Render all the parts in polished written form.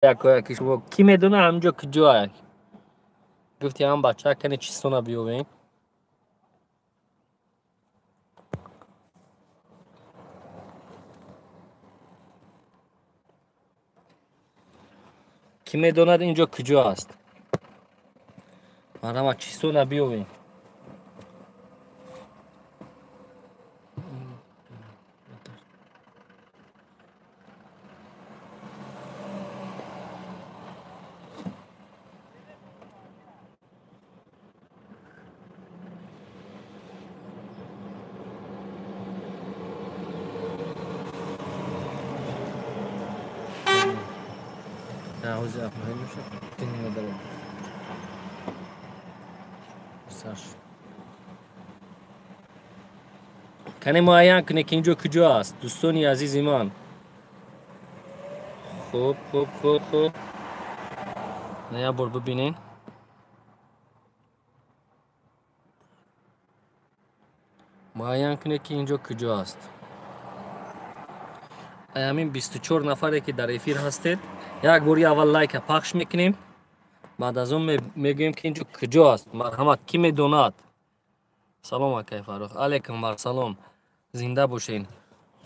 Якояки шумо кӣ медона ҳаминҷо куҷоа? Гуфти ҳам бача кане чистона биёвем. Кӣ медонад инҷо куҷо аст? Марҳамат, чистона биёвем. Кане муайян кунед, ки инҷо куҷо аст, дӯстони азизи ман. Хуб, хуб, хуб, хуб, на як бор бибинед. Муайян кунед, ки инҷо куҷо аст. Ҳамин 24 нафаре, ки дар эфир ҳастед, як бори аввал лайка пахш мекунем, баъд аз он мегӯем, ки инҷо куҷо аст. Марҳамат, кӣ медонад? Салом, акай Фаррух. Алайкум вассалом, зинда бошед.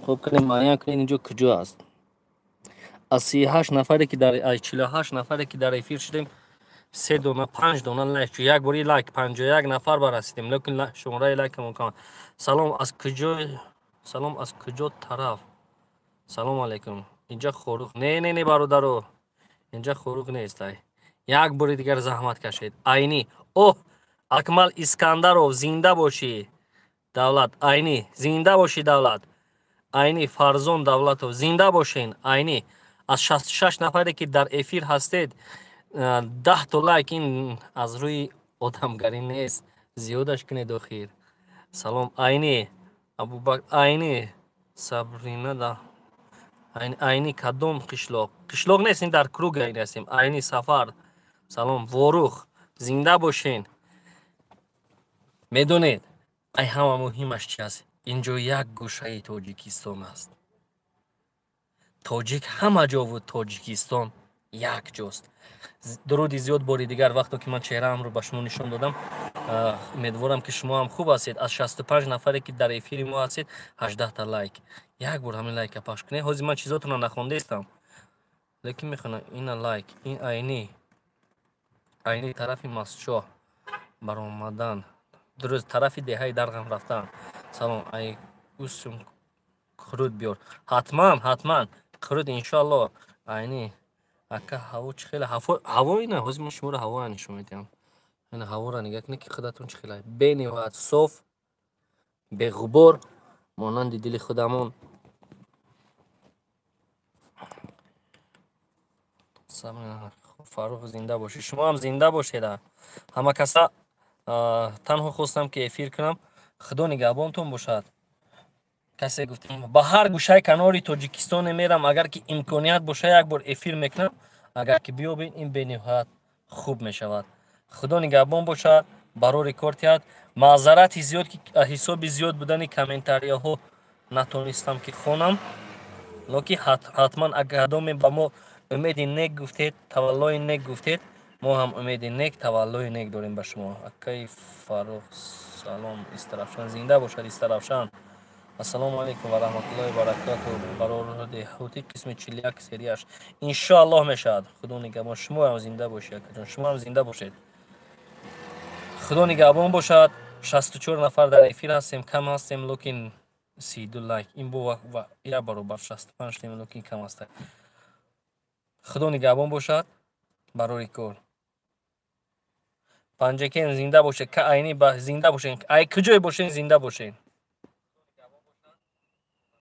Хуб, кунем, муайян кунед, инҷо куҷо аст. Аз 38 нафаре, ки дар, аз 48 нафаре, ки дар эфир шудем, се дона, панҷ дона лайк. Як бори лайк, 51 нафар барасидем, лекин шумораи лайкамон кам. Салом, аз куҷо? Салом, аз куҷо тараф? Салом алайкум. Инҷа Хоруғ? Не, не, не, бародаро, инҷа Хоруғ нест. Ай, як бори дигар заҳмат кашед. Айнӣ. Оҳ, Акмал Искандаров, зинда бошӣ. Давлат Айнӣ, зинда бошӣ. Давлат Айнӣ, Фарзон Давлатов, зинда бошен. Айнӣ, аз 66 нафаре, ки дар эфир ҳастед, 10 то лайк, ин аз рӯи одамгарӣ нест, зиёдаш кунед охир. Салом, Айнӣ. Абубакр Айнӣ, Сабрина да Айнӣ, кадом қишлоқ? Қишлоқ нест, ин дар круг Айнӣ ҳастем. Айнӣ, Сафар, салом. Ворух, зинда бошен. Медонед, ай ҳама муҳимаш чи аст? Инҷо як гӯшаи Тоҷикистон аст. Тоҷик ҳама ҷову Тоҷикистон як ҷост. Дуруди зиёд бори дигар. Вақто ки ман чеҳраамро ба шумо нишон додам, умедворам, ки шумо ҳам хуб ҳастед. Аз 65 нафаре, ки дар эфири мо ҳастед, 18та лайк. Як бор ҳамин лайка пахш кунед. Ҳозир ман чизотонро нахондаистам, лекин мехонам. Ина лайк, ин Айнӣ, Айнӣ тарафи Мастчоҳ баромадан дуруст, тарафи деҳаи Дарғам рафтан. Салом, ай усум қурут биёр. Ҳатман, ҳатман қурут, иншоалло. Айнӣ, ака, ҳаво чӣ хеле? Ҳаво ина, ҳозир ман шуморо ҳаво нишон медиҳам. Ина ҳаворо нигаҳ кунед, ки худатон чӣ хеле бениҳоят соф, беғубор, монанди дили худамон. Фаррух, зинда бошед. Шумо ҳам зинда бошед. Ҳама каса танҳо хостам, ки эфир кунам. Худо нигаҳбонтон бошад. Касе гуфтем, ба ҳар гӯшаи канори Тоҷикистоне мерам, агар ки имконият боша, як бор эфир мекунам. Агар ки биёбед, ин бениҳоят хуб мешавад. Худо нигаҳбон бошад, барори кор тиҳад. Маъзарати зиёд, ки ҳисоби зиёд будани комментарияҳо натонистам, ки хонам, лекин ҳатман агар кадоме ба мо умеди нек гуфтед, таваллои нек гуфтед, мо ҳам умеди нек, таваллои нек дорем ба шумо. Акаи Фаррух, салом, Истарафшан. Зинда бошад Истарафшан. Ассалому алайкум ва раҳматуллоҳи баракату. Барори деҳотӣ, қисми 41 серияш иншоаллоҳ мешавад. Худо нигаҳбон. Шумо ҳам зинда бошед, акаҷон, шумо ҳам зинда бошед. Худо нигаҳбон бошад. 64 нафар дар эфир ҳастем, кам ҳастем, лекин 32 лайк. Ин бо як баробар 65 шудем, лекин кам аст. Худо нигаҳбон бошад, барори кор. Панҷакен, зинда бошед. Айнӣ, зинда бошед. Ай куҷое бошед, зинда бошед.